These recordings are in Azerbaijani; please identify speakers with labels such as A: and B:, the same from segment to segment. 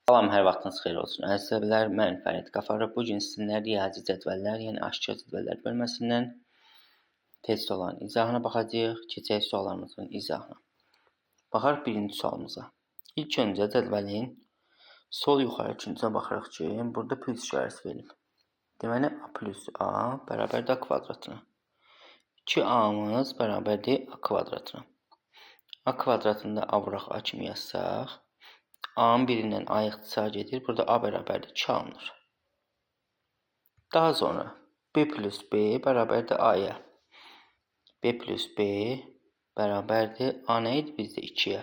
A: Salam, hər vaxtınız xeyir olsun. Əziz tələbələr, mən Fərid Qafarov. Bu gün sizinlə riyazi cədvəllər, yəni aşkar cədvəllər bölməsindən test sualların izahına baxacağıq. Keçək suallarımızın izahına. Baxarıq birinci sualımıza. İlk öncə cədvəlin sol yuxarı küncünə baxırıq ki, burada plus işarəsi verilib. Deməli, A plus A bərabərdir A kvadratına. 2A-mız bərabərdir A kvadratına. A kvadratında A vuraq A kimi yazsaq, A-nın birindən A ixtisar gedir. Burada A bərabərdir 2 alınır. Daha sonra B plus B bərabərdir A-ya. B plus B bərabərdir A nə idi bizdə 2-yə?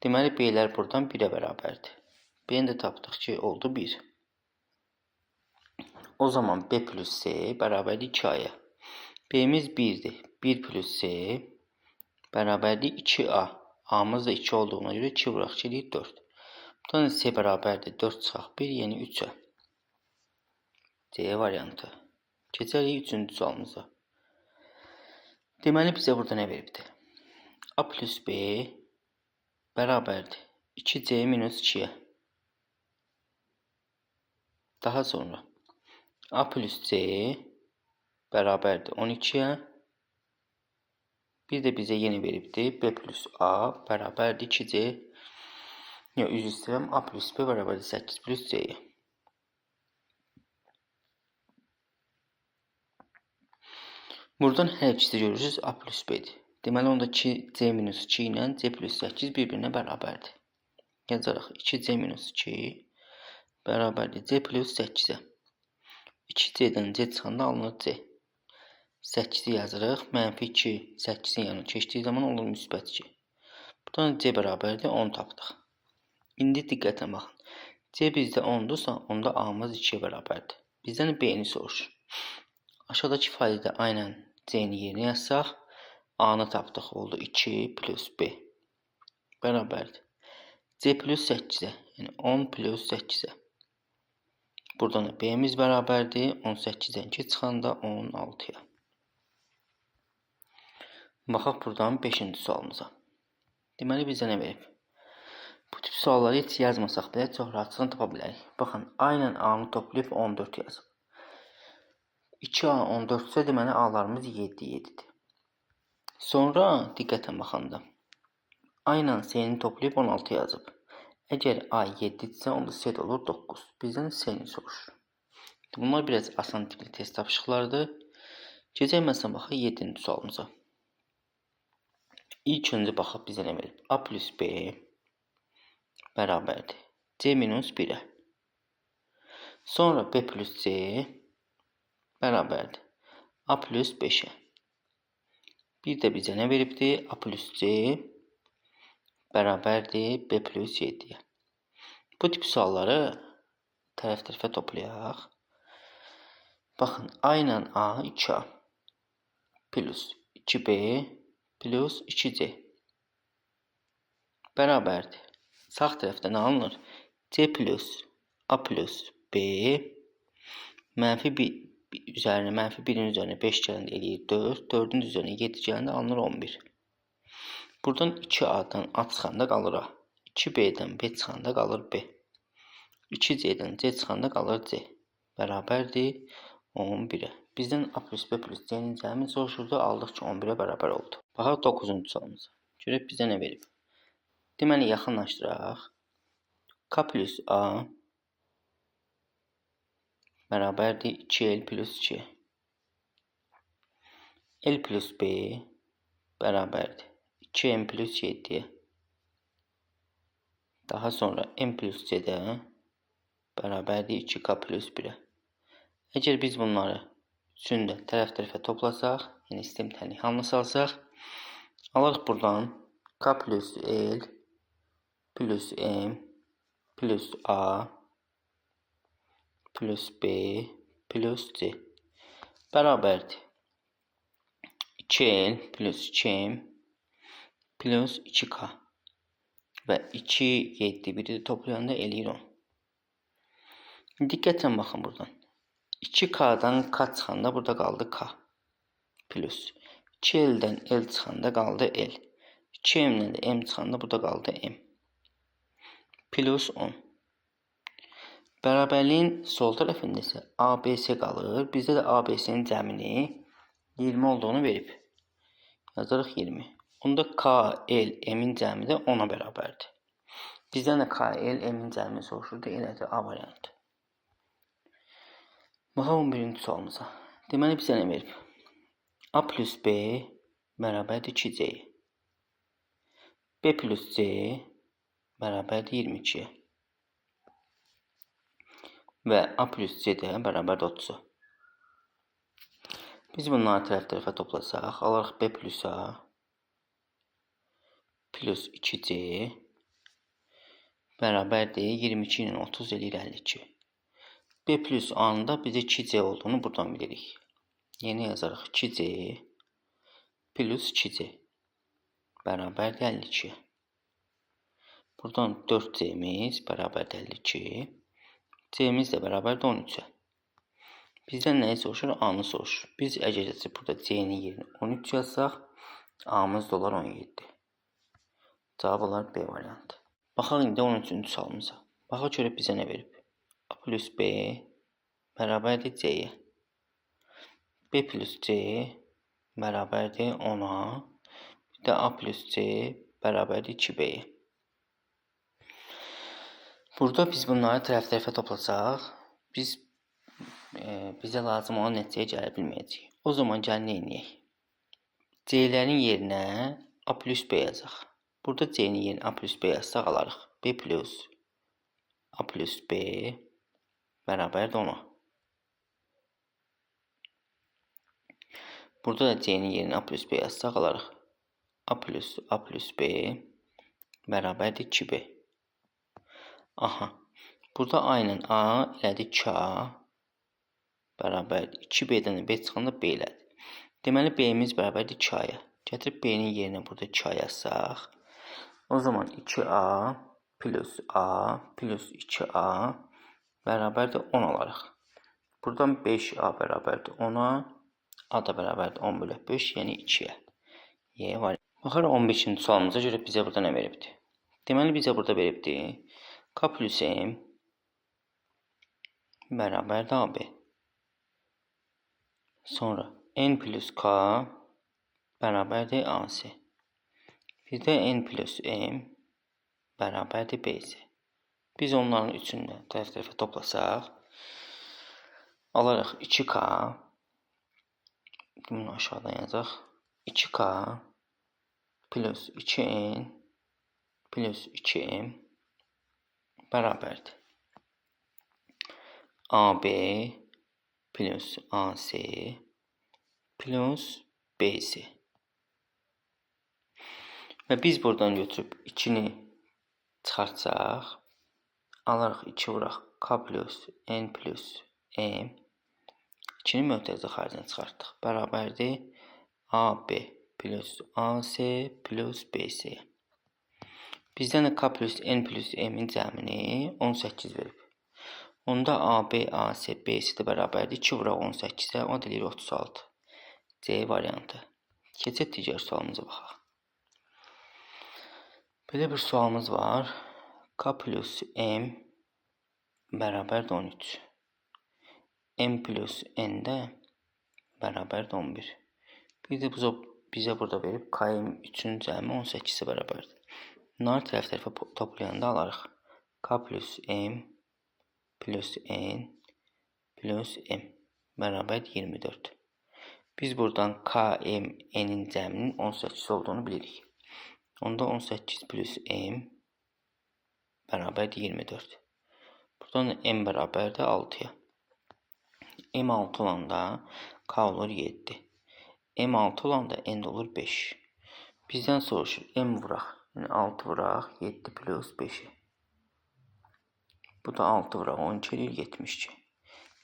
A: Deməli, B-lər buradan 1-ə bərabərdir. B-ni də tapdıq ki, oldu 1. O zaman B plus C bərabərdir 2A-ya. B-miz 1-dir. 1 plus C bərabərdir 2A. A-mız da 2 olduğuna görə 2 vuraq ki, eləyir 4. Buradan C bərabərdir 4 çıxaq 1, yəni 3-ə. C variantı. Keçərik 3-cü sualımıza. Deməli, bizə burada nə veribdir? A plus B bərabərdir 2C minus 2-yə. Daha sonra A plus C bərabərdir 12-yə. Bir də bizə yenə veribdir B plus A bərabərdir 2C. Yox, üzr istəyirəm. A plus B bərabərdir 8 plus C-yə. Buradan hər ikisi görürsünüz A plus B-dir. Deməli, onda 2C minus 2 ilə C plus 8 bir-birinə bərabərdir. Yazarıq 2C minus 2 bərabərdir C plus 8-ə. 2C-dən C çıxanda alınır C. 8-i yazırıq. Mənfi 2 8-in yanına keçdiyi zaman olur müsbət 2. Buradan C bərabərdir 10 tapdıq. İndi diqqətlə baxın. C bizdə 10-dursa, onda A-mız 2-yə bərabərdir. Bizdən B-ni soruşur. Aşağıdakı ifadədə aynən C-ni yerinə yazsaq, A-nı tapdıq. Oldu 2 plus B bərabərdir. C plus 8-ə, yəni 10 plus 8-ə. Buradan da B-miz bərabərdir. 18-dən 2 çıxanda 16-ya. Baxaq buradan 5-ci sualımıza. Deməli, bizə nə verib? Bu tip sualları heç yazmasaq belə çox rahatlıqla tapa bilərik. Baxın, A ilə A-nı toplayıb 14 yazıb. 2A 14 isə deməli A-larımız 7, 7-dir. Sonra diqqətlə baxanda A ilə C-ni toplayıb 16 yazıb. Əgər A 7-dirsə, onda C də olur 9. Bizdən C-ni soruşur. Bunlar biraz asan tipli test tapşırıqlarıdır. Keçək məsələn baxaq 7-ci sualımıza. İlk öncə baxaq bizə nə verib? A plus B bərabərdir C minus 1-ə. Sonra B plus C bərabərdir A plus 5-ə. Bir də bizə nə veribdir? A plus C bərabərdir B plus 7-yə. Bu tip sualları tərəf-tərəfə toplayaq. Baxın, A ilə A 2A plus 2B plus 2C bərabərdir. Sağ tərəfdə nə alınır? C plus A plus B mənfi 1 üzərinə, mənfi 1-in üzərinə 5 gələndə eləyir 4, 4-ün üzərinə 7 gələndə alınır 11. Buradan 2A-dan A çıxanda qalır A. 2B-dən B çıxanda qalır B. 2C-dən C çıxanda qalır C. Bərabərdir 11-ə. Bizdən A plus B plus C-nin cəmi soruşurdu. Aldıq ki, 11-ə bərabər oldu. Baxaq 9-cu sualımıza. Görək bizə nə verib? Deməli, yaxınlaşdıraq. K plus A bərabərdir 2L plus 2. L plus B bərabərdir 2M plus 7-yə. Daha sonra M plus C də bərabərdir 2K plus 1-ə. Əgər biz bunları üçünü də tərəf-tərəfə toplasaq, yəni sistem tənlik halına salsaq, alırıq buradan K plus L plus M plus A plus B plus C bərabərdir 2L plus 2M plus 2K və 2, 7, 1-i də toplayanda eləyir 10. Diqqətlə baxın buradan. 2K-dan K çıxanda burada qaldı K plus 2L-dən L çıxanda qaldı L. 2M-dən də M çıxanda burada qaldı M. Plus 10. Bərabərliyin sol tərəfində isə ABC qalır. Bizdə də ABC-nin cəmini 20 olduğunu verib. Yazarıq 20. Onda K, L, M-in cəmi də 10-a bərabərdir. Bizdən də K, L, M-in cəmini soruşurdu. Elədir A variantı. Baxaq 11-ci sualımıza. Deməli, bizə nə verib? A plus B bərabərdir 2C-yə. B plus C bərabərdir 22-yə. Və A plus C də bərabərdir 30-a. Biz bunları tərəf tərəfə toplasaq, alarıq B plus A plus 2C bərabərdir 22 ilə 30 eləyir 52. B plus A-nın da bizə 2C olduğunu buradan bilirik. Yeni yazarıq 2C plus 2C bərabərdir 52. Buradan 4C'miz bərabərdir 52. C'miz də bərabərdir 13-ə. Bizdən nəyi soruşur? A-nı soruşur. Biz əgər burada C-nin yerinə 13 yazsaq, A-mız da olar 17. Cavab olar B variantı. Baxaq indi 13-cü sualımıza. Baxaq görək bizə nə verib? A plus B bərabərdir C-yə. B plus C bərabərdir 10-a. Bir də A plus C bərabərdir 2B-yə. Burada biz bunları tərəf tərəfə toplasaq, biz bizə lazım olan nəticəyə gələ bilməyəcəyik. O zaman gəl nə edək? C-lərin yerinə A plus B yazaq. Burada C-nin yerinə A plus B yazsaq alarıq. B plus A plus B bərabərdir 10-a. Burada da C-nin yerinə A plus B yazsaq alarıq. A plus B bərabərdir 2B. Aha. Burada A ilə A elədi 2A bərabərdir 2B-dən də B çıxanda B elədi. Deməli, B-miz bərabərdir 2A-ya. Gətirib B-nin yerinə burada 2A yazsaq, o zaman 2A plus A plus 2A bərabərdir 10 olaraq. Buradan 5A bərabərdir 10-a, A da bərabərdir 10 bölü 5, yəni 2-yə. Y var. Baxarıq 15-ci sualımıza görə bizə burada nə veribdir? Deməli, bizə burada veribdir K plus M bərabərdir AB. Sonra N plus K bərabərdir AC. Bir də N plus M bərabərdir BC. Biz onların üçünü də tərəf tərəfə toplasaq, alarıq 2K, bunu aşağıdan yazaq, 2K plus 2N plus 2M bərabərdir AB plus AC plus BC. Və biz buradan götürüb 2-ni çıxartsaq, alarıq 2 vuraq K plus N plus M. 2-ni mötərizə xaricinə çıxartdıq. Bərabərdir AB plus AC plus BC. Bizdən də K plus N plus M-in cəmini 18 verib. Onda AB, AC, BC də bərabərdir. 2 vuraq 18-ə, o da eləyir 36. C variantı. Keçək digər sualımıza baxaq. Belə bir sualımız var. K plus M bərabərdir 13. M plus N də bərabərdir 11. Bir də bizə burada verib KM3-ün cəmi 18-ə bərabərdir. Bunları tərəf tərəfə toplayanda alarıq. K plus M plus N plus M bərabərdir 24. Biz buradan K, M, N-in cəminin 18 olduğunu bilirik. Onda 18 plus M bərabərdir 24. Buradan M bərabərdir 6-ya. M 6 olanda K olur 7. M 6 olanda N də olur 5. Bizdən soruşur M vuraq. Yəni 6 vuraq 7 plus 5-i. Bu da 6 vuraq 12 eləyir 72.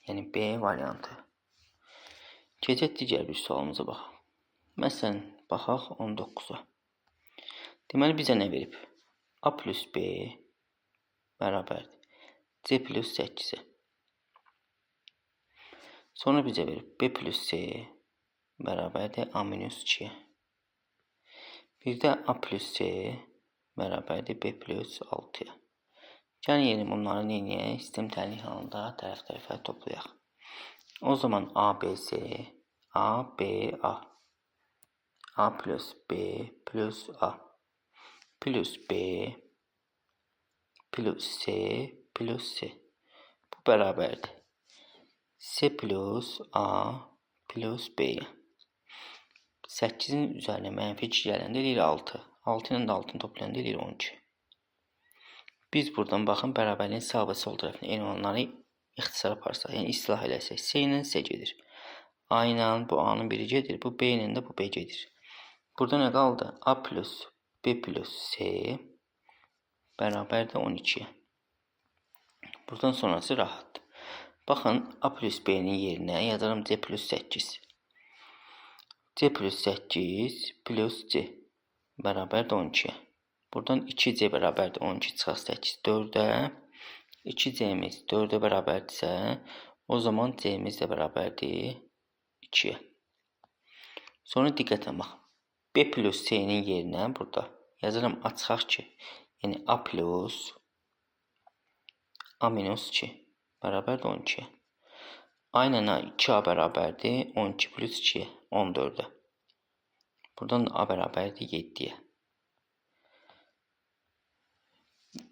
A: Yəni B variantı. Keçək digər bir sualımıza baxaq. Məsələn, baxaq 19-a. Deməli, bizə nə verib? A plus B bərabərdir C plus 8-ə. Sonra bizə verib B plus C bərabərdir A minus 2-yə. Bir də A plus C bərabərdir B plus 6-ya. Gəlin yeni bunları nə edək? Sistem tənlik halında tərəf-tərəfə toplayaq. O zaman A, B, C, A, B, A. A plus B plus A plus B plus C plus C. Bu bərabərdir. C plus A plus B-yə. 8-in üzərinə mənfi 2 gələndə eləyir 6. 6 ilə də 6-nı toplayanda eləyir 12. Biz buradan baxın, bərabərliyin sağ və sol tərəfinə eyni olanları ixtisar aparsaq, yəni islah eləsək, C ilə C gedir. A ilə bu A-nın biri gedir, bu B ilə də bu B gedir. Burada nə qaldı? A plus B plus C bərabərdir 12-yə. Buradan sonrası rahatdır. Baxın, A plus B-nin yerinə yazaram C plus 8. C plus 8 plus C bərabərdir 12-yə. Buradan 2C bərabərdir 12 çıxaq 8 4-ə. 2C'miz 4-ə bərabərdirsə, o zaman C'miz də bərabərdir 2-yə. Sonra diqqətlə bax. B plus C-nin yerinə burada yazıram A çıxaq 2. Yəni A plus A minus 2 bərabərdir 12-yə. A ilə A 2A bərabərdir 12 plus 2-yə, 14-ə. Buradan da A bərabərdir 7-yə.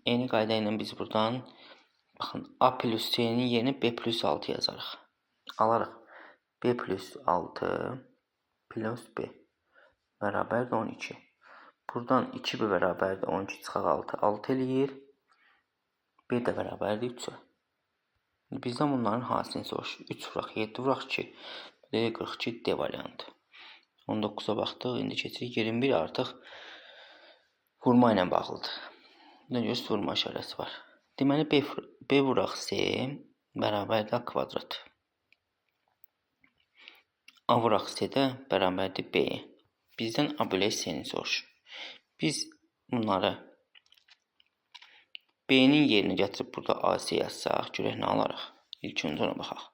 A: Eyni qayda ilə biz buradan baxın A plus C-nin yerinə B plus 6 yazarıq. Alarıq B plus 6 plus B bərabərdir 12. Buradan 2B bərabərdir 12 çıxaq 6. 6 eləyir. B də bərabərdir 3-ə. Bizdən bunların hansını soruşur? 3 vuraq 7 vuraq 2. D 42 D variantı. 19-a baxdıq. İndi keçirik 21 artıq vurma ilə bağlıdır. Buna görə vurma işarəsi var. Deməli B vuraq C bərabərdir A kvadrat. A vuraq C də bərabərdir B-yə. Bizdən A bölək C-ni soruşur. Biz bunları B-nin yerinə gətirib burada AC yazsaq, görək nə alarıq. İlk öncə ona baxaq.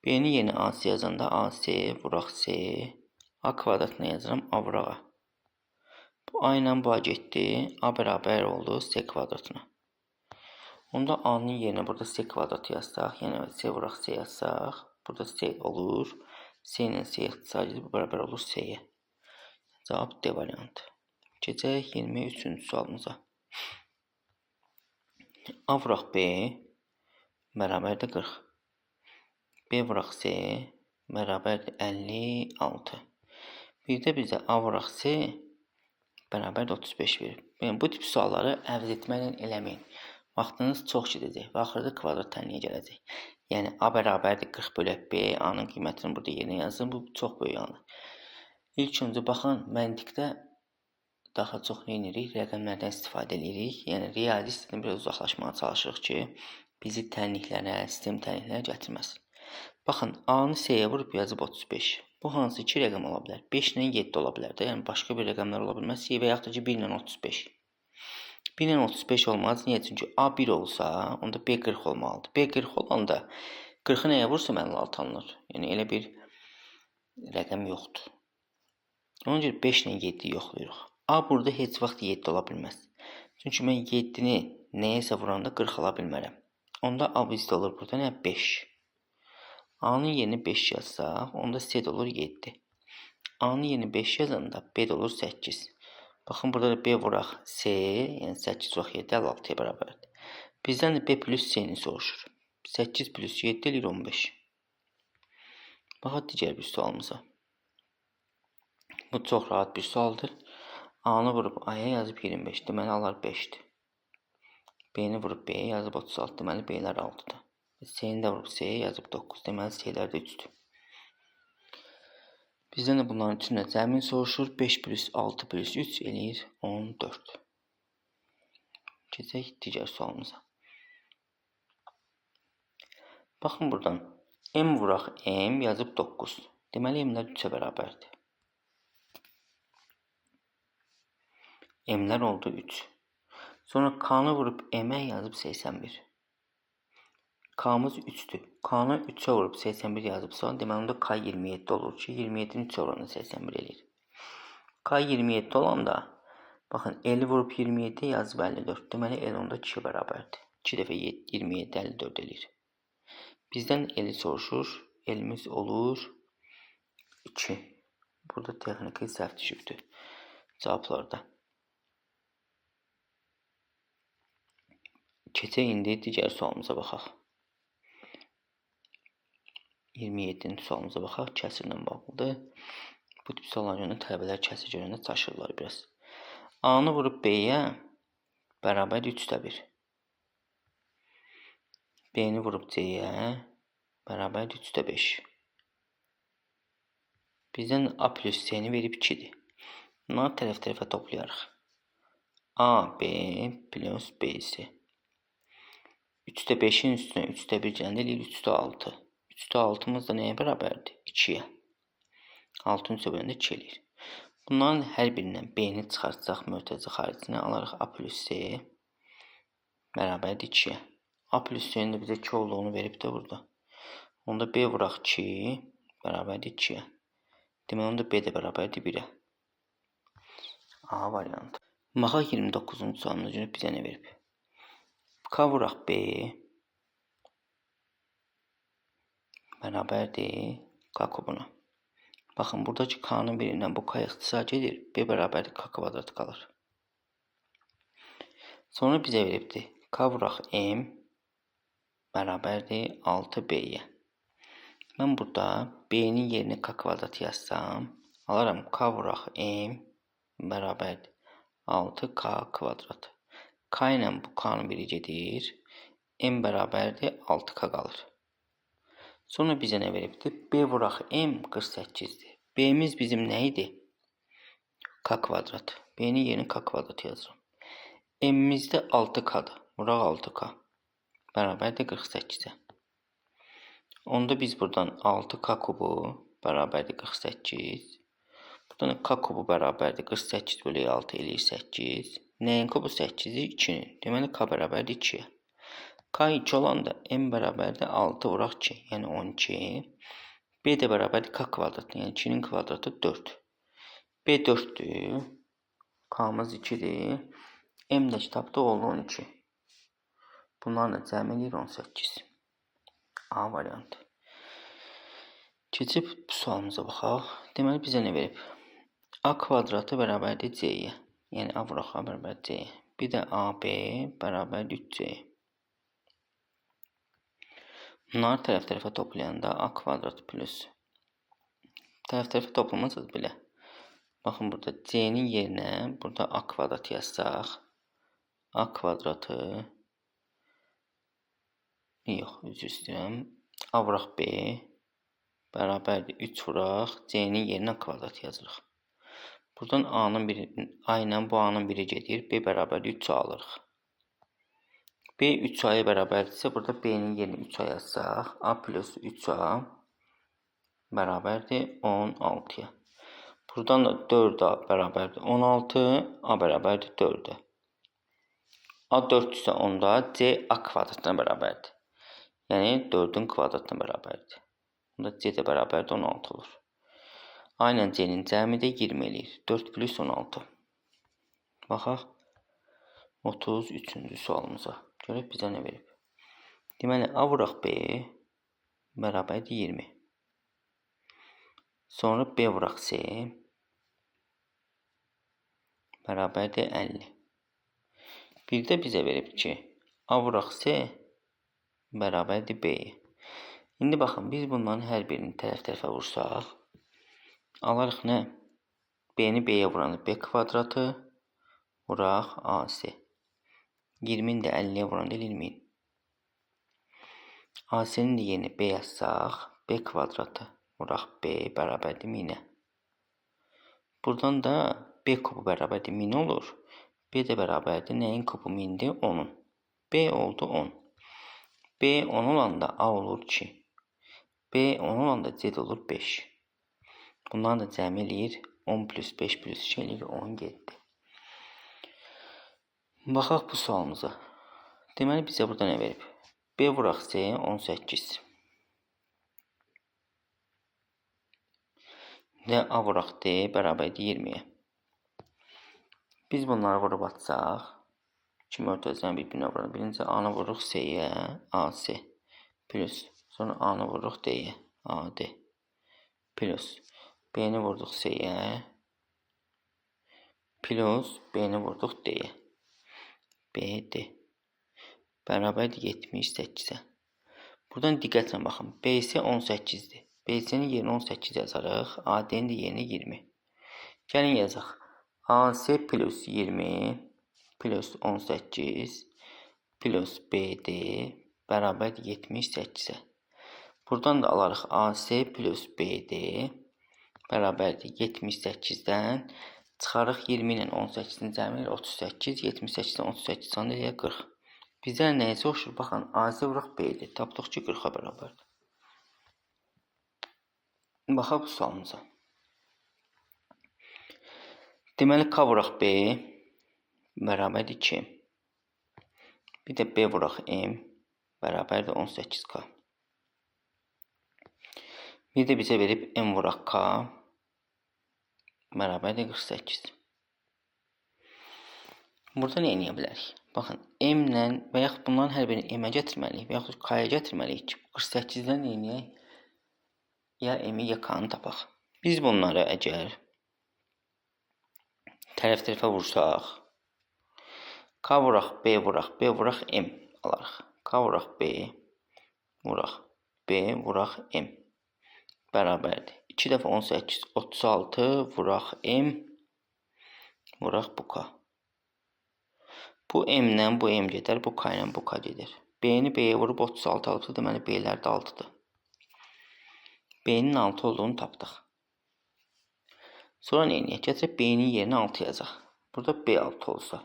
A: B-nin yerinə AC yazanda AC vuraq C, A kvadratına yazıram A vuraq A. Bu A ilə bu A getdi. A bərabər oldu C kvadratına. Onda A-nın yerinə burada C kvadratı yazsaq, yəni C vuraq C yazsaq, burada C olur. C ilə C ixtisar edib, bu bərabər olur C-yə. Cavab D variantı. Keçək 23-cü sualımıza. A vuraq B bərabərdir 40. B vuraq C bərabərdir 56. Bir də bizə A vuraq C bərabərdir 35 verib. Yəni, bu tip sualları əvəz etməklə eləməyin. Vaxtınız çox gedəcək və axırda kvadrat tənliyə gələcək. Yəni A bərabərdir 40 bölək B, A-nın qiymətini burada yerinə yazın. Bu çox böyük alınır. İlk öncə baxın, məntiqdə daha çox nə edirik? Rəqəmlərdən istifadə edirik. Yəni riyazi hissədən biraz uzaqlaşmağa çalışırıq ki, bizi tənliklərə, sistem tənliklərə gətirməsin. Baxın, A-nı C-yə vurub yazıb 35. Bu hansı iki rəqəm ola bilər? 5 ilə 7 ola bilər də. Yəni başqa bir rəqəmlər ola bilməz. Və yaxud da ki 1 ilə 35. 1 ilə 35 olmaz. Niyə? Çünki A 1 olsa, onda B 40 olmalıdır. B 40 olanda 40-ı nəyə vursam 56 alınır. Yəni elə bir rəqəm yoxdur. Ona görə 5 ilə 7-yi yoxlayırıq. A burada heç vaxt 7 ola bilməz. Çünki mən 7-ni nəyəsə vuranda 40 ala bilmərəm. Onda A bizdə olur burada nə? 5. A-nın yerinə 5 yazsaq, onda C də olur 7. A-nın yerinə 5 yazanda B də olur 8. Baxın, burada da B vuraq C, yəni 8 vuraq 7, 56-ya bərabərdir. Bizdən də B plus C-ni soruşur. 8 plus 7 eləyir 15. Baxaq digər bir sualımıza. Bu çox rahat bir sualdır. A-nı vurub A-ya yazıb 25. Deməli, A-lar 5-dir. B-ni vurub B-yə yazıb 36. Deməli, B-lər 6-dır. C-ni də vurub C-yə yazıb 9. Deməli, C-lər də 3-dür. Bizdən də bunların üçünün də cəmini soruşur. 5 plus 6 plus 3 eləyir 14. Keçək digər sualımıza. Baxın buradan. M vuraq M yazıb 9. Deməli, M-lər 3-ə bərabərdir. M-lər oldu 3. Sonra K-nı vurub M-ə yazıb 81. K-mız 3-dür. K-nı 3-ə vurub 81 yazıbsa, deməli onda K 27 olur ki, 27-ni 3-ə vuranda 81 eləyir. K 27 olanda Baxın, L-i vurub 27, yazıb 54. Deməli, L onda 2-yə bərabərdir. 2 dəfə 27, 54 eləyir. Bizdən L-i soruşur. L-imiz olur 2. Burada texniki səhv düşübdür cavablarda. Keçək indi digər sualımıza baxaq. 27-ci sualımıza baxaq. Kəsirlə bağlıdır. Bu tip suallara görə tələbələr kəsir görəndə çaşırlar biraz. A-nı vurub B-yə bərabər 3,1. B-ni vurub C-yə bərabər 3,5. Bizdən A plus C-ni verib 2-dir. Bunları tərəf-tərəfə toplayarıq. A, B plus B, C. 3,5-in üstünə 3,1 gələndə eləyir 3,6. 3,6-mız da nəyə bərabərdir? 2-yə. 6-nın 3-ə böləndə 2 eləyir. Bunların hər birindən B-ni çıxartsaq mötərizə xaricinə alarıq A plus C bərabərdir 2-yə. A plus C-nin də bizə 2 olduğunu verib də burada. Onda B vuraq 2 bərabərdir 2-yə. Deməli, onda B də bərabərdir 1-ə. A variantı. Baxaq 29-cu sualımıza görə bizə nə verib? K vuraq B bərabərdir K kubuna. Baxın, buradakı K-nın birindən bu K ixtisar gedir. B bərabərdir K kvadratı qalır. Sonra bizə veribdir. K vuraq M bərabərdir 6B-yə. Mən burada B-nin yerinə K kvadratı yazsam, alaram K vuraq M bərabərdir 6K kvadratı. K ilə bu K-nın biri gedir. M bərabərdir 6K qalır. Sonra bizə nə veribdir? B vuraq M 48-dir. B-miz bizim nə idi? K kvadrat. B-nin yerinə K kvadratı yazıram. M-imizdə 6K-dır. Vuraq 6K. Bərabərdir 48-ə. Onda biz buradan 6K kubu bərabərdir 48. Buradan K kubu bərabərdir 48 bölü 6 eləyir 8. Nəyin kubu 8-dir? 2-nin. Deməli, K bərabərdir 2-yə. K 2 olanda M bərabərdir 6 vuraq 2, yəni 12. B də bərabərdir K kvadratı, yəni 2-nin kvadratı 4. B 4-dür. K-mız 2-dir. M də kitabda oldu 12. Bunlarla cəm eləyir 18. A variantı. Keçib sualımıza baxaq. Deməli, bizə nə verib? A kvadratı bərabərdir C-yə. Yəni, A vuraq A bərabər C-yə. Bir də AB bərabərdir 3C-yə. Bunları tərəf-tərəfə toplayanda A kvadrat plus tərəf-tərəfə toplamasaz belə. Baxın, burada C-nin yerinə burada A kvadrat yazsaq, A kvadratı yox, üzr istəyirəm. A vuraq B bərabərdir 3 vuraq C-nin yerinə A kvadrat yazırıq. Buradan A-nın biri, A ilə bu A-nın biri gedir. B bərabərdir 3A alırıq. B 3A'ya bərabərdirsə, burada B-nin yerinə 3A yazsaq, A plus 3A bərabərdir 16-ya. Buradan da 4A bərabərdir 16, A bərabərdir 4-ə. A 4-dürsə onda C A kvadratına bərabərdir. Yəni 4-ün kvadratına bərabərdir. Onda C də bərabərdir 16 olur. A ilə C-nin cəmi də 20 eləyir. 4 plus 16. Baxaq 33-cü sualımıza. Görək bizə nə verib. Deməli, A vuraq B bərabərdir 20. Sonra B vuraq C bərabərdir 50. Bir də bizə verib ki, A vuraq C bərabərdir B-yə. İndi baxın, biz bunların hər birini tərəf-tərəfə vursaq, alarıq nə? B-ni B-yə vuranda B kvadratı vuraq AC. 20-ni də 50-yə vuranda eləyir 1000. AC-nin də yerinə B yazsaq, B kvadratı vuraq B bərabərdir 1000-ə. Buradan da B kubu bərabərdir 1000 olur. B də bərabərdir nəyin kubu 1000-dir? 10-un. B oldu 10. B 10 olanda A olur 2. B 10 olanda C də olur 5. Bunları da cəmi eləyir. 10 plus 5 plus 2 eləyir 17. Baxaq bu sualımıza. Deməli, bizə burada nə verib? B vuraq C 18. Və A vuraq D bərabərdir 20-yə. Biz bunları vurub atsaq, iki mötərizəni bir-birinə vuralım. Birinci A-nı vururuq C-yə, AC plus. Sonra A-nı vururuq D-yə, AD plus. B-ni vurduq C-yə, plus B-ni vurduq D-yə, BD bərabərdir 78-ə. Buradan diqqətlə baxın. BC 18-dir. BC-nin yerinə 18 yazarıq. AD-nin də yerinə 20. Gəlin yazaq. AC plus 20 plus 18 plus BD bərabərdir 78-ə. Buradan da alarıq AC plus BD bərabərdir 78-dən. Çıxarıq 20 ilə 18-in cəmi 38, 78-dən 38 çıxanda eləyər 40. Bizə nəyə soruşur? Baxın, AC vuraq BD. Tapdıq ki, 40-a bərabərdir. Baxaq bu sualımıza. Deməli, K vuraq B bərabərdir 2. Bir də B vuraq M bərabərdir 18K. Bir də bizə verib M vuraq K bərabərdir 48. Burada nə edə bilərik? Baxın, M ilə və yaxud bunların hər birini M-ə gətirməliyik və yaxud K-ya gətirməliyik ki, 48-dən nə edək? Ya M-i, ya K-nı tapaq. Biz bunları əgər tərəf-tərəfə vursaq, K vuraq, B vuraq, B vuraq, M alarıq. K vuraq, B vuraq, B vuraq, M bərabərdir. 2 dəfə 18, 36 vuraq M vuraq bu K. Bu M-lə bu M gedər, bu K ilə bu K gedər. B-ni B-yə vurub 36 alıbsa, deməli B-lər də 6-dır. B-nin 6 olduğunu tapdıq. Sonra nə edək? Gətirib B-nin yerinə 6 yazaq. Burada B 6 olsa.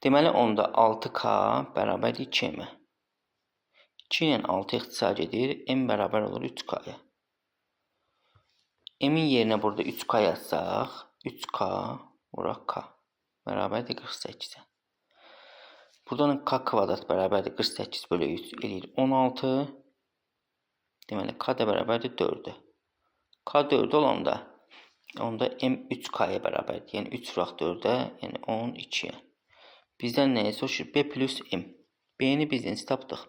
A: Deməli, onda 6K bərabərdir 2M-ə. 2 ilə 6 ixtisar gedir. M bərabər olur 3K-ya. M-in yerinə burada 3K yazsaq, 3K vuraq K bərabərdir 48-ə. Buradan K kvadrat bərabərdir 48 bölü 3 eləyir 16. Deməli, K da bərabərdir 4-ə. K 4 olanda, onda M 3K-ya bərabərdir. Yəni 3 vuraq 4-ə, yəni 12-yə. Bizdən nəyə soruşur? B plus M. B-ni biz necə tapdıq?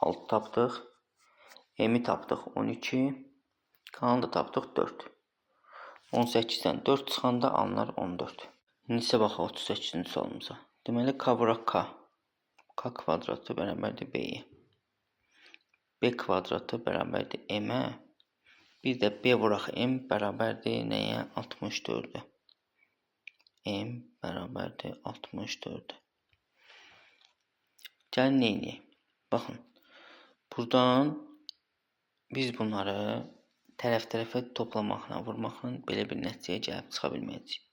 A: 6 tapdıq. M-i tapdıq 12. K-nı da tapdıq 4. 18-dən 4 çıxanda alınır 14. İndi isə baxaq 38-ci sualımıza. Deməli, K vuraq K. K kvadratı bərabərdir B-yə. B kvadratı bərabərdir M-ə. Bir də B vuraq M bərabərdir nəyə? 64-ə. M bərabərdir 64-ə. Gəlin nə edək? Baxın, buradan biz bunları tərəf-tərəfə toplamaqla, vurmaqla belə bir nəticəyə gəlib çıxa bilməyəcəyik.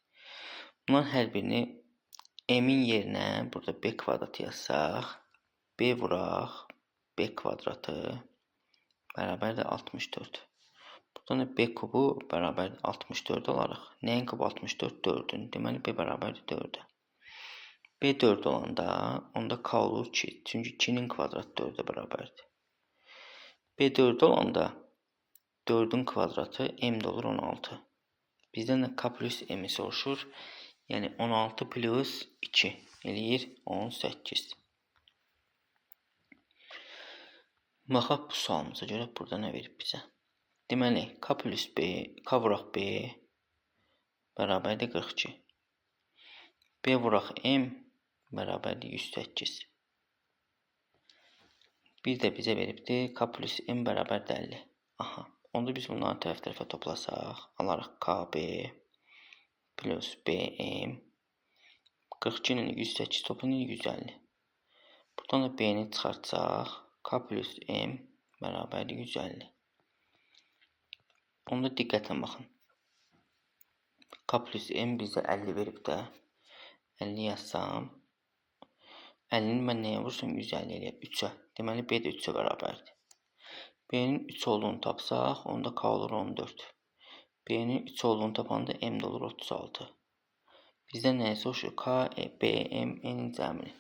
A: Bunların hər birini M-in yerinə burada B kvadratı yazsaq, B vuraq B kvadratı bərabərdir 64. Buradan da B kubu bərabərdir 64 olaraq. Nəyin kubu 64? 4-ün. Deməli, B bərabərdir 4-ə. B 4 olanda, onda K olur 2. Çünki 2-nin kvadratı 4-ə bərabərdir. B 4 olanda 4-ün kvadratı M də olur 16. Bizdən də K plus M-i soruşur. Yəni 16 plus 2 eləyir 18. Baxaq bu sualımıza görə burada nə verib bizə. Deməli, K plus B, K vuraq B bərabərdir 42. B vuraq M bərabərdir 108. Bir də bizə veribdir K plus M bərabərdir 50. Aha, onda biz bunları tərəf-tərəfə toplasaq, alarıq KB plus BM 42 ilə 108 toplanır 150. Buradan da B-ni çıxartsaq, K plus M bərabərdir 150. Onda diqqətlə baxın. K plus M bizə 50 verib də. 50 yazsam, 50-ni mən nəyə vursam 150 eləyər? 3-ə. Deməli, B də 3-ə bərabərdir. B-nin 3 olduğunu tapsaq, onda K olur 14. B-nin 3 olduğunu tapanda M də olur 36. Bizdən nəyi soruşur? K, E, B, M, N-in cəmini.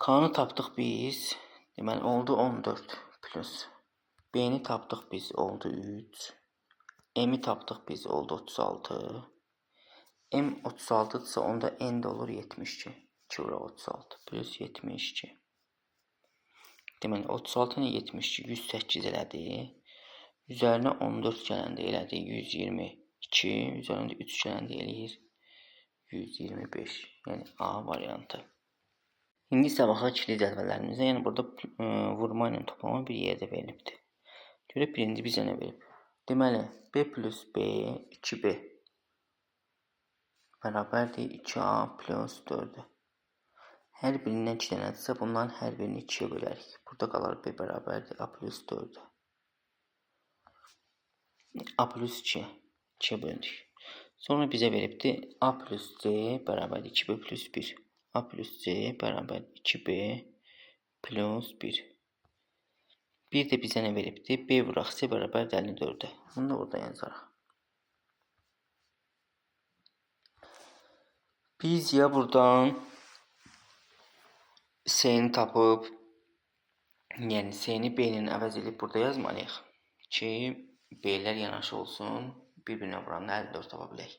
A: K-nı tapdıq biz. Deməli, oldu 14 plus. B-ni tapdıq biz, oldu 3. M-i tapdıq biz, oldu 36. M 36-dırsa onda N də olur 72. 2 vuraq 36 plus 72. Deməli, 36 ilə 72 108 elədi. Üzərinə 14 gələndə elədi 122. Üzərinə 3 gələndə eləyir 125. Yəni A variantı. İndi isə baxaq ikili cədvəllərimizə. Yəni burada vurma ilə toplama bir yerdə verilibdir. Görək birinci bizə nə verib? Deməli, B plus B 2B bərabərdir 2A plus 4-ə. Hər birindən 2 dənədirsə, bunların hər birini 2-yə bölərik. Burada qalar B bərabərdir A plus 4-ə. A plus 2-yə. 2-yə böldük. Sonra bizə veribdir A plus C bərabərdir 2B plus 1. A plus C bərabərdir 2B plus 1. Bir də bizə nə veribdir? B vuraq C bərabərdir 54-ə. Bunu da burada yazarıq. Biz ya buradan C-ni tapıb, yəni C-ni B-nin əvəz edib burada yazmalıyıq ki, B-lər yanaşı olsun, bir-birinə vuranda 54 tapa bilək.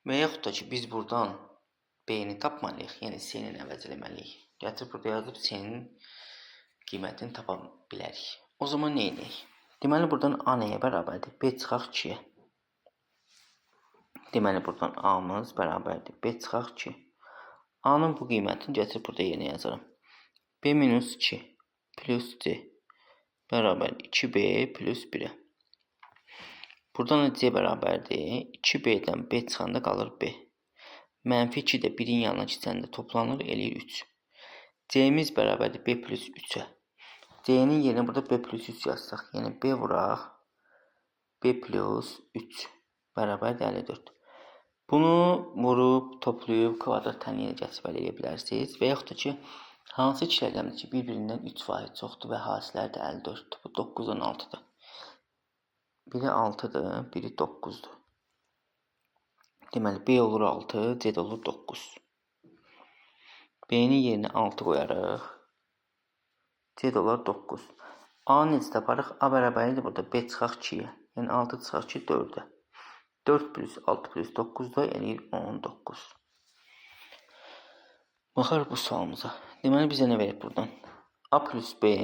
A: Və yaxud da ki, biz buradan B-ni tapmalıyıq, yəni C-nin əvəz eləməliyik. Gətirib burada yazıb C-nin qiymətini tapa bilərik. O zaman nə edək? Deməli, buradan A nəyə bərabərdir? B çıxaq 2-yə. Deməli, buradan A-mız bərabərdir. B çıxaq 2. A-nın bu qiymətini gətirib burada yerinə yazaram. B minus 2 plus C bərabər 2B plus 1-ə. Buradan da C bərabərdir. 2B-dən B çıxanda qalır B. Mənfi 2 də 1-in yanına keçəndə toplanır, eləyir 3. C-miz bərabərdir B plus 3-ə. C-nin yerinə burada B plus 3 yazsaq, yəni B vuraq B plus 3 bərabərdir 54. Bunu vurub, toplayıb, kvadrat tənliyə gətirib əldə edə bilərsiniz. Və yaxud da ki, hansı iki rəqəmdir ki, bir-birindən 3 vahid çoxdur və hasiləri də 54-dür. Bu 9-dan 6-dır. Biri 6-dır, biri 9-dur. Deməli, B olur 6, C də olur 9. B-nin yerinə 6 qoyarıq. C də olar 9. A necə taparıq? A bərabərlidir burada B çıxaq 2-yə. Yəni 6 çıxaq 2, 4-ə. 4 plus 6 plus 9 da eləyir 19. Baxarıq bu sualımıza. Deməli, bizə nə verib buradan? A plus B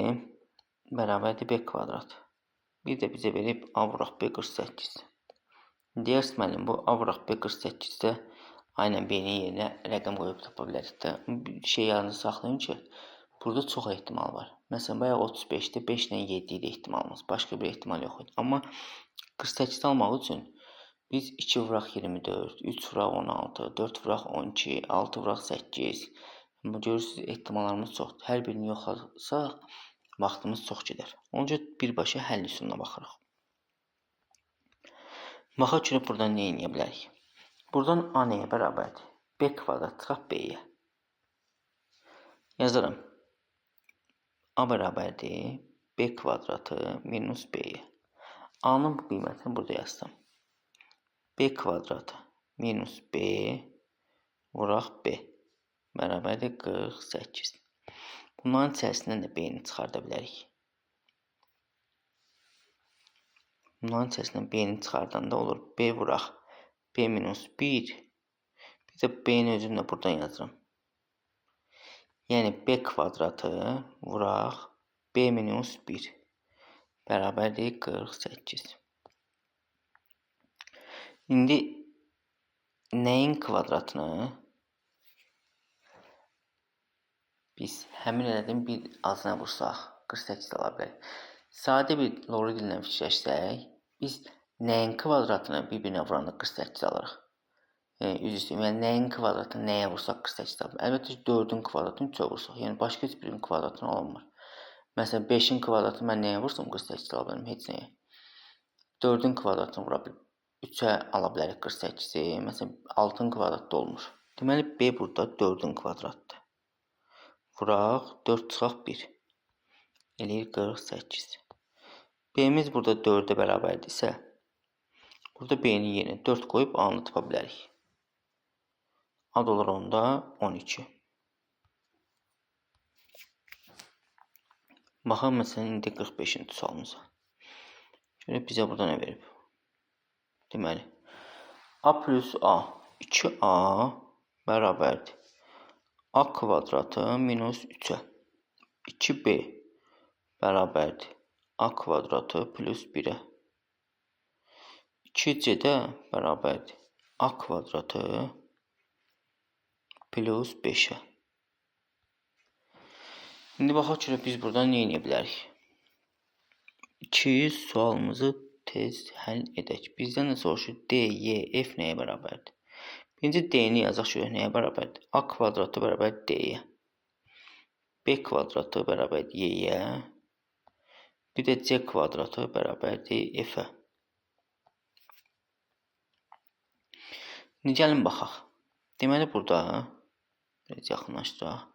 A: bərabərdir B kvadrat. Bir də bizə verib A vuraq B 48. Deyərsiniz, müəllim, bu A vuraq B 48-də aynen B-nin yerinə rəqəm qoyub tapa bilərik də. Bir şey yadınızda saxlayın ki, burada çox ehtimal var. Məsələn, bayaq 35-də 5 ilə 7 idi ehtimalımız. Başqa bir ehtimal yox idi. Amma 48 almaq üçün biz 2 vuraq 24, 3 vuraq 16, 4 vuraq 12, 6 vuraq 8. Görürsünüz, ehtimallarımız çoxdur. Hər birini yoxlasaq, vaxtımız çox gedər. Ona görə birbaşa həll üsuluna baxırıq. Baxaq görək buradan nə edə bilərik. Buradan A nəyə bərabərdir? B kvadrat çıxaq B-yə. Yazıram. A bərabərdir B kvadratı minus B-yə. A-nın bu qiymətini burada yazsam. B kvadratı minus B vuraq B bərabərdir 48. Bunların içərisindən də B-ni çıxarda bilərik. Bunların içərisindən B-ni çıxardanda olur B vuraq B minus 1. Bir də B-ni özüm də buradan yazıram. Yəni B kvadratı vuraq B minus 1 bərabərdir 48. İndi nəyin kvadratını biz həmin ədədin bir azına vursaq 48 ala bilərik. Sadə bir loqaritmlə fikirləşsək, biz nəyin kvadratını bir-birinə vuranda 48 alırıq. Üzr istəyirəm, yəni nəyin kvadratını nəyə vursaq 48 alırıq. Əlbəttə ki, 4-ün kvadratını 3-ə vursaq, yəni başqa heç birinin kvadratını alınmır. Məsələn, 5-in kvadratını mən nəyə vursam 48 ala bilərəm, heç nəyə. 4-ün kvadratını vura bilərəm. 3-ə ala bilərik 48-i. Məsələn, 6-ın kvadratı da olmur. Deməli, B burada 4-ün kvadratıdır. Vuraq, 4 çıxaq 1. Eləyir 48. B-miz burada 4-ə bərabərdirsə, burada B-nin yerinə 4 qoyub A-nı tapa bilərik. A da olur onda 12. Baxaq, məsələn, indi 45-ci sualımıza. Görək, bizə burada nə verib? Deməli, A plus A 2A bərabərdir A kvadratı minus 3-ə. 2B bərabərdir A kvadratı plus 1-ə. 2C də bərabərdir A kvadratı plus 5-ə. İndi baxaq ki, biz buradan nə edə bilərik? 2 sualımızı tez həll edək. Bizdən də soruşur D, Y, F nəyə bərabərdir? Birinci D-ni yazaq ki, nəyə bərabərdir? A kvadratı bərabər D-yə. B kvadratı bərabər Y-yə. Bir də C kvadratı bərabərdir F-ə. İndi gəlin baxaq. Deməli, burada biraz yaxınlaşdıraq.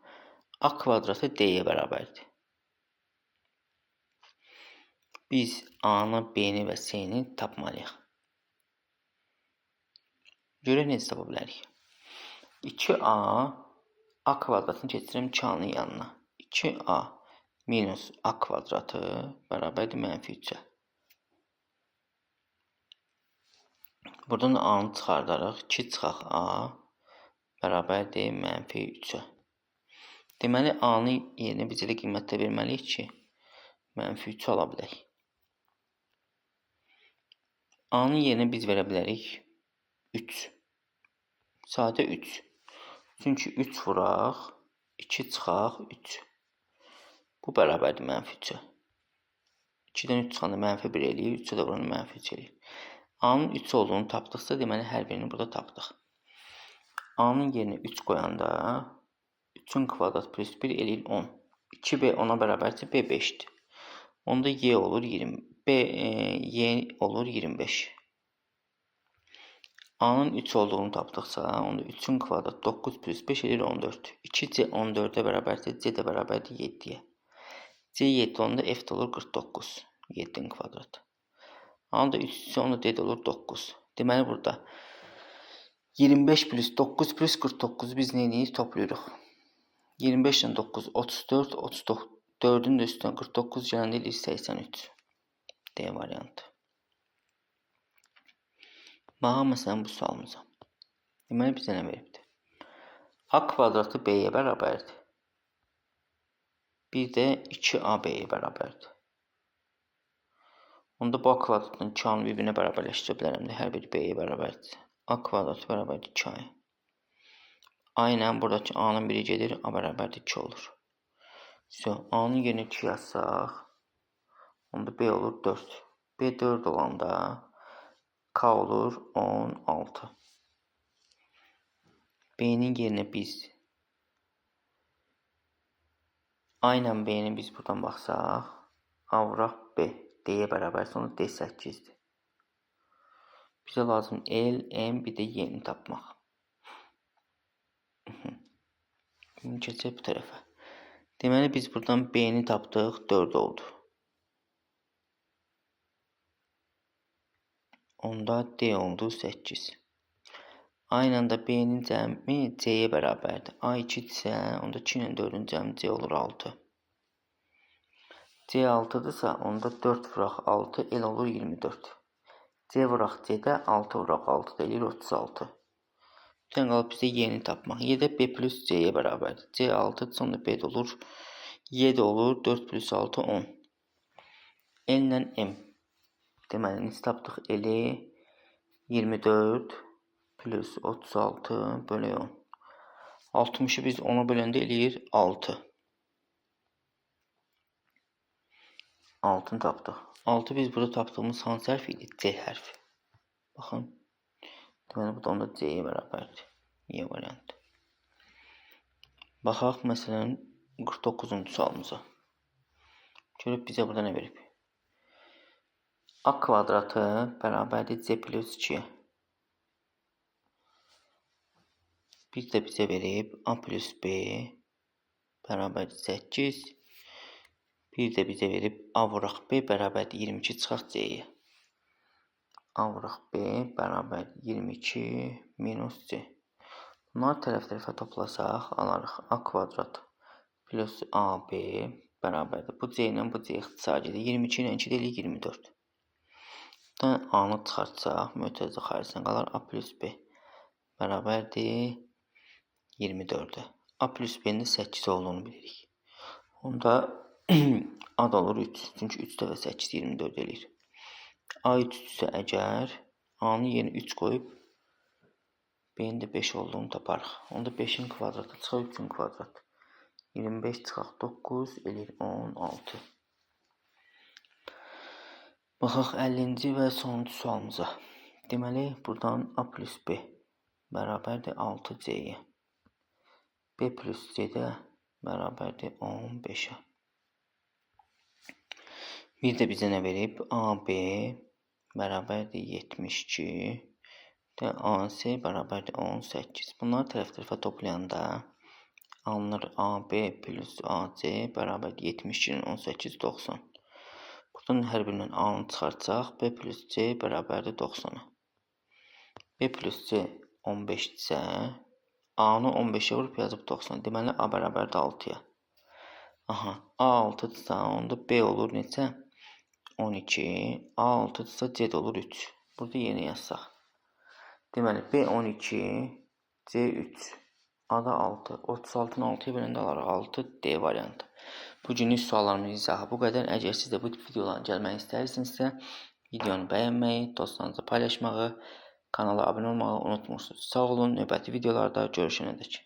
A: A kvadratı D-yə bərabərdir. Biz A-nı, B-ni və C-ni tapmalıyıq. Görək necə tapa bilərik. 2A, A kvadratını keçirirəm 2A-nın yanına. 2A minus A kvadratı bərabərdir mənfi 3-ə. Buradan da A-nı çıxardarıq. 2 çıxaq A bərabərdir mənfi 3-ə. Deməli, A-nın yerinə biz elə qiymətdə verməliyik ki, mənfi 3 ala bilək. A-nın yerinə biz verə bilərik 3. Sadə 3. Çünki 3 vuraq, 2 çıxaq 3. Bu bərabərdir mənfi 3-ə. 2-dən 3 çıxanda mənfi 1 eləyir, 3-ə də vuranda mənfi 3 eləyir. A-nın 3 olduğunu tapdıqsa, deməli, hər birini burada tapdıq. A-nın yerinə 3 qoyanda 3-ün kvadrat plus 1 eləyir 10. 2B 10-a bərabərsə B 5-dir. Onda Y olur 20, B, Y olur 25. A-nın 3 olduğunu tapdıqsa, onda 3-ün kvadrat 9 plus 5 eləyir 14. 2C 14-ə bərabərsə C də bərabərdir 7-yə. C 7 onda F də olur 49. 7-nin kvadratı. A-nın da 3 isə onda D də olur 9. Deməli, burada 25 plus 9 plus 49 biz nə edirik? Toplayırıq. 25 ilə 9, 34, 34-ün də üstünə 49 gələndə eləyir 83. D variantı. Baxaq məsələn bu sualımıza. Deməli, bizə nə veribdir? A kvadratı B-yə bərabərdir. Bir də 2A B-yə bərabərdir. Onda bu A kvadratının 2A-nı bir-birinə bərabərləşdirə bilərəm də. Hər biri B-yə bərabərdir. A kvadratı bərabərdir 2A-ya. A ilə buradakı A-nın biri gedir, A bərabərdir 2 olur. So, A-nın yerinə 2 yazsaq, onda B olur 4. B 4 olanda K olur 16. B-nin yerinə biz A ilə B-ni biz buradan baxsaq, A vuraq B, D-yə bərabərsə onda D 8-dir. Bizə lazım L, M, bir də Y-ni tapmaq. İndi keçək bu tərəfə. Deməli, biz buradan B-ni tapdıq, 4 oldu. Onda D oldu 8. A ilə də B-nin cəmi C-yə bərabərdir. A 2-dirsə, onda 2 ilə 4-ün cəmi C olur 6. C 6-dırsa, onda 4 vuraq 6, L olur 24. C vuraq C-də 6 vuraq 6 da eləyir 36. Bir dənə qalıb bizə Y-ni tapmaq. Y də B plus C-yə bərabərdir. C 6-dırsa, onda B də olur. Y də olur 4 plus 6, 10. L ilə M. Deməli, necə tapdıq? L-i 24 plus 36 bölək 10. 60-ı biz 10-a böləndə eləyir 6. 6-nı tapdıq. 6 biz burada tapdığımız hansı hərf idi? C hərfi. Baxın. Deməli, bu da onda C-yə bərabərdir. Y variantı. Baxaq, məsələn, 49-cu sualımıza. Görək bizə burada nə verib? A kvadratı bərabərdir C plus 2-yə. Bir də bizə verib A plus B bərabərdir 8. Bir də bizə verib A vuraq B bərabərdir 22 çıxaq C-yə. A vuraq B bərabərdir 22 minus C. Bunları tərəf-tərəfə toplasaq alarıq A kvadrat plus AB bərabərdir. Bu C ilə bu C ixtisar gedir. 22 ilə 2 də eləyir 24. Buradan A-nı çıxartsaq, mötərizə xaricinə qalar A plus B. bərabərdir 24-ə. A plus B-nin də 8 olduğunu bilirik. Onda A da olur 3. Çünki 3 dəfə 8 24 eləyir. A 3-dürsə əgər A-nın yerinə 3 qoyub B-nin də 5 olduğunu taparıq. Onda 5-in kvadratı çıxaq 3-ün kvadratı. 25 çıxaq 9 eləyir 16. Baxaq 50-ci və sonuncu sualımıza. Deməli, buradan A plus B bərabərdir 6C-yə. B plus C də bərabərdir 15-ə. Bir də bizə nə verib? AB bərabərdir 72 də AC bərabərdir 18. Bunları tərəf-tərəfə toplayanda alınır AB plus AC bərabərdir 72-nin 18, 90. Buradan hər birindən A-nı çıxartsaq, B plus C bərabərdir 90-a. B plus C 15-dirsə, A-nı 15-ə vurub yazıb 90. Deməli, A bərabərdir 6-ya. Aha, A 6-dırsa, onda B olur neçə? 12. A 6-dırsa, C də olur 3. Burada yeni yazsaq. Deməli, B 12, C 3, A da 6. 36-nı 6-ya böləndə alarıq 6, D variantı. Bugünlük suallarımın izahı bu qədər. Əgər siz də bu tip videoların gəlməyini istəyirsinizsə, videonu bəyənməyi, dostlarınızla paylaşmağı, kanala abunə olmağı unutmursunuz. Sağ olun, növbəti videolarda görüşənədək.